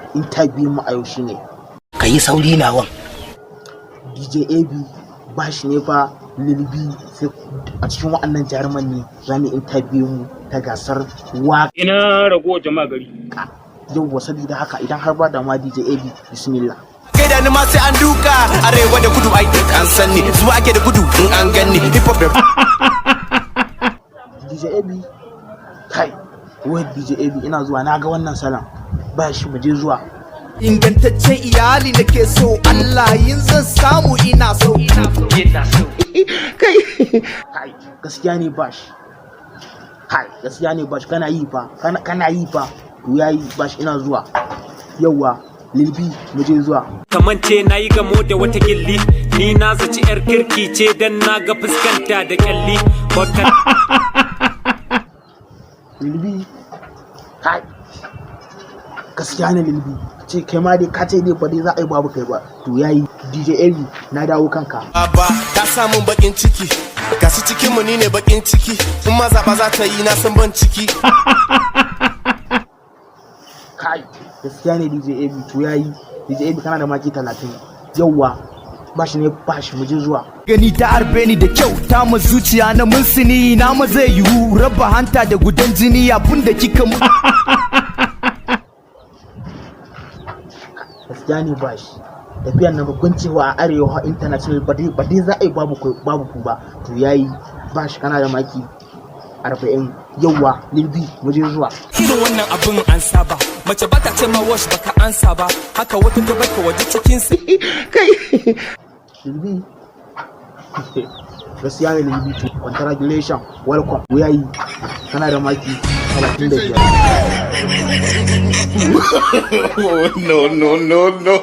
Interview mu a yau shine Ka yi sauri nawan. DJ AB, Bash ne fa, Lil B. Sai a cikin waɗannan jaruman ne za mu interview mu ta gasar waƙa. Ina ragowar jama'a gari? Yauwa, saboda haka idan har ba da ma, DJ AB, bismillah. Gaida ni ma sai an duka. Arewa da kudu ai duk an san ni, zuwa ake da gudu in an ganni. Hip hop da DJ AB, kai, wai DJ AB, ina zuwa. Na ga wannan salon ba shi, mu je zuwa. Ingantaccen iyali nake so, Allah yin zan samu ina so. Kai, gaskiya ne Bash. Kai, gaskiya ne Bash, kana yi fa, kana yi fa. To yayi, Bash, ina zuwa. Yauwa, Lil B, mu je zuwa. Kamance na yi gamo da wata gilli, ni na zaci yar kirki ce dan na ga fuskanta da kyalli. Baka Lil B, kai, gaskiya ne Lil B, ce kai ma dai ka ce dai ba dai za a yi babu kai ba. To yayi, DJ AB, na dawo kanka. Baba ta samun bakin ciki, gasu cikin mu ni ne bakin ciki. In ma zaba za ta yi, na san ban ciki. Kai, gaskiya ne DJ AB. To yayi, DJ AB, kana da maki 30. Yauwa, Bash ne, Bash, mu je zuwa. Gani ta harbe ni da kyau, ta ma zuciya na munsuni na ma zai yiwu raba hanta da gudan jini abun da kika mu. Gaskiya ne Bash, tafiyan nan babban cewa a Arewa International ba dai za a yi babu ku ba. To yayi, Bash, kana da maki 40. Yauwa, Lil B, mu je zuwa. Irin wannan abin an saba, mace ba ta ce ma wash baka ansa ba, haka wata ta baka waje cikin sa. Lil B, gaskiya ne Lil B. To congratulation, welcome. To yayi, kana da maki 35. No, no, no, no.